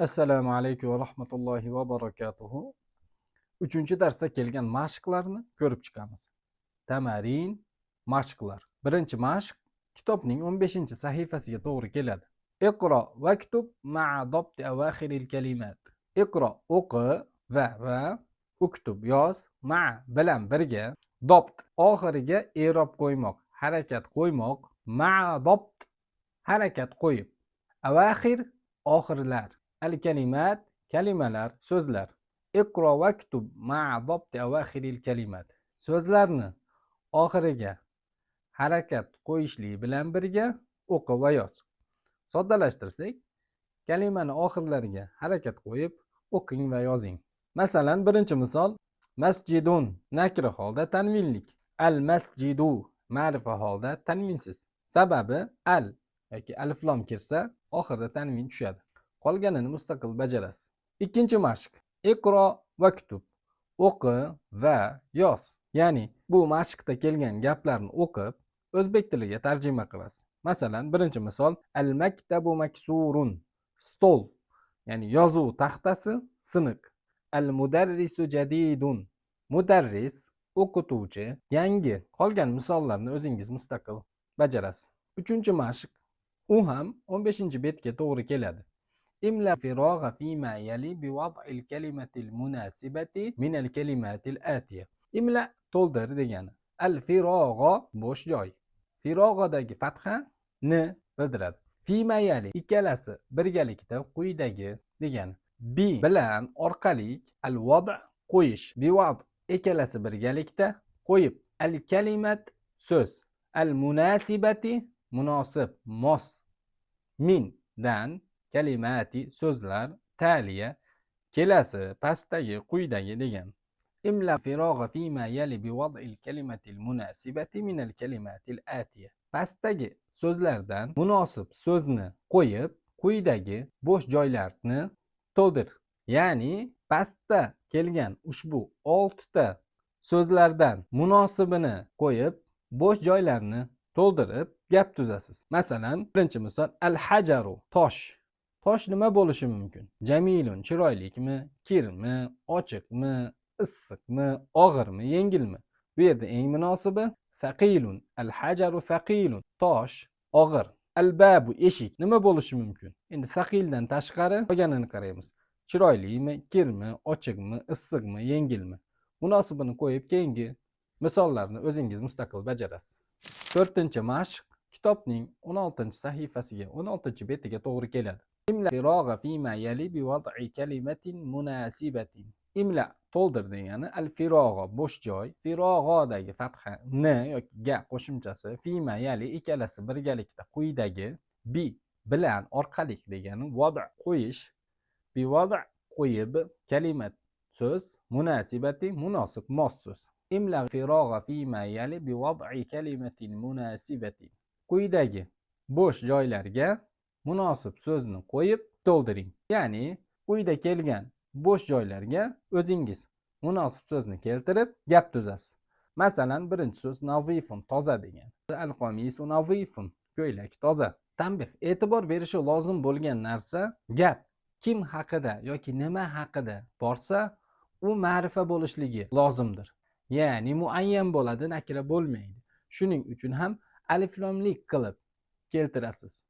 Assalomu alaykum va rahmatullohi va barakatuhu. Uchinchi darsda kelgan mashqlarni ko'rib chiqamiz. Tamarin, mashqlar. Birinchi mashq kitobning 15 sahifasiga to'g'ri keladi. Iqro vaktub ma'a dabti awakhiril kalimat. Iqro o'qi va uktub yoz, ma'a bilan birga, dobt oxiriga i'rob qo'ymoq, harakat qo'ymoq, ma'a dobt harakat qo'yib, avaxir oxirlar, al kalimat kalimalar, so'zlar. Iqro vaktub ma'a dobti avaxiril kalimat. So'zlarni oxiriga harakat qo'yishlik bilan birga o'qi va yoz. Soddalashtirsak, kalimani oxirlariga harakat qo'yib o'qing va yozing. Masalan, birinchi misol: masjidun nakra holda tanvinlik, al masjidu ma'rifa holda tanvinsiz. Sababi al yoki alif lom kirsa, oxirida tanvin tushadi. Qolganini mustaqil bajarasiz. Ikkinchi mashq: iqro vaktub, o'qi va yoz. Ya'ni bu mashqda kelgan gaplarni o'qib, o'zbek tiliga tarjima qilasiz. Masalan, birinchi misol: al maktabu maksurun, stol, ya'ni yozuv taxtasi siniq. Al mudarrisu jadidun, mudarris o'qituvchi yangi. Qolgan misollarni o'zingiz mustaqil bajarasiz. Uchinchi mashq, u ham 15 betga to'g'ri keladi. Imla firog'a fima yali biwad'il kalimatil munasibati minal kalimatil atiya. Imla to'ldir degani, al firog'a bo'sh joy, firog'adagi fatha ni bildiradi, fima yali ikkalasi birgalikda quyidagi degani, bi bilan orqalik, al vad qo'yish, bivad ikkalasi birgalikda qo'yib, al kalimat so'z, al munasibati munosib, mos, min dan, kalimati so'zlar, taliya kelasi, pastdagi, quyidagi degan. Imla firog'a fima yali biwad'il kalimatil munasibati minal kalimatil atiya. Pastdagi so'zlardan munosib so'zni qo'yib, quyidagi bo'sh joylarni to'ldir. Ya'ni pastda kelgan ushbu oltita so'zlardan munosibini qo'yib, bo'sh joylarni to'ldirib gap tuzasiz. Masalan, birinchi misol: al hajaru tosh. Tosh nima bo'lishi mumkin? Jamilun chiroylikmi, kirmi, ochiqmi, issiqmi, og'irmi, yengilmi? Bu yerda eng munosibi saqilun. Al hajaru saqilun, tosh og'ir. Al babu eshik nima bo'lishi mumkin? Endi saqildan tashqari qolganini qaraymiz. Chiroylimi, kirmi, ochiqmi, issiqmi, yengilmi? Munosibini qo'yib, keyingi misollarni o'zingiz mustaqil bajarasiz. To'rtinchi mashq kitobning 16 sahifasiga, 16 betiga to'g'ri keladi. Imla firog'a fima yali biwad'i kalimatin munasibatin. Imla to'ldir degani, al firog'a bo'sh joy, firog'odagi fatha n yoki ga qo'shimchasi, fima yali ikkalasi birgalikda quyidagi, bi bilan orqalik degani, vad qo'yish, bi vad qo'yib, kalimat so'z, munasibati munosib, mos so'z. Imla firog'a fima yali biwad'i kalimatin munasibatin. Quyidagi bo'sh joylarga munosib so'zni qo'yib to'ldiring. Ya'ni quyida kelgan bo'sh joylarga o'zingiz munosib so'zni keltirib gap tuzasiz. Masalan, birinchi so'z nazifun toza degan. Al qamisu nazifun, ko'ylak toza. Tanbih: e'tibor berishi lozim bo'lgan narsa, gap kim haqida yoki nima haqida borsa, u ma'rifa bo'lishligi lozimdir, ya'ni muayyan bo'ladi, nakra bo'lmaydi. Shuning uchun ham aliflomlik qilib keltirasiz.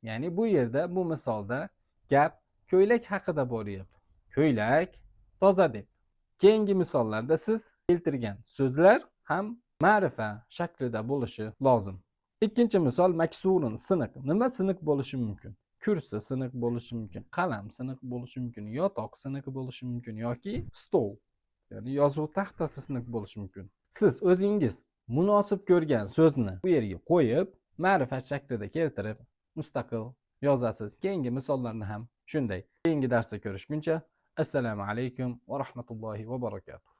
Ya'ni bu yerda, bu misolda gap ko'ylak haqida boryapti, ko'ylak toza deb. Keyingi misollarda siz keltirgan so'zlar ham ma'rifa shaklida bo'lishi lozim. Ikkinchi misol: maksurun siniq. Nima siniq bo'lishi mumkin? Kursi siniq bo'lishi mumkin, qalam siniq bo'lishi mumkin, yotoq siniq bo'lishi mumkin yoki stol, ya'ni yozuv taxtasi siniq bo'lishi mumkin. Siz o'zingiz munosib ko'rgan so'zni bu yerga qo'yib, ma'rifa shaklida keltirib mustaqil yozasiz. Keyingi misollarni ham shunday. Keyingi darsda ko'rishguncha, assalomu alaykum va rahmatullohi va barakatuh.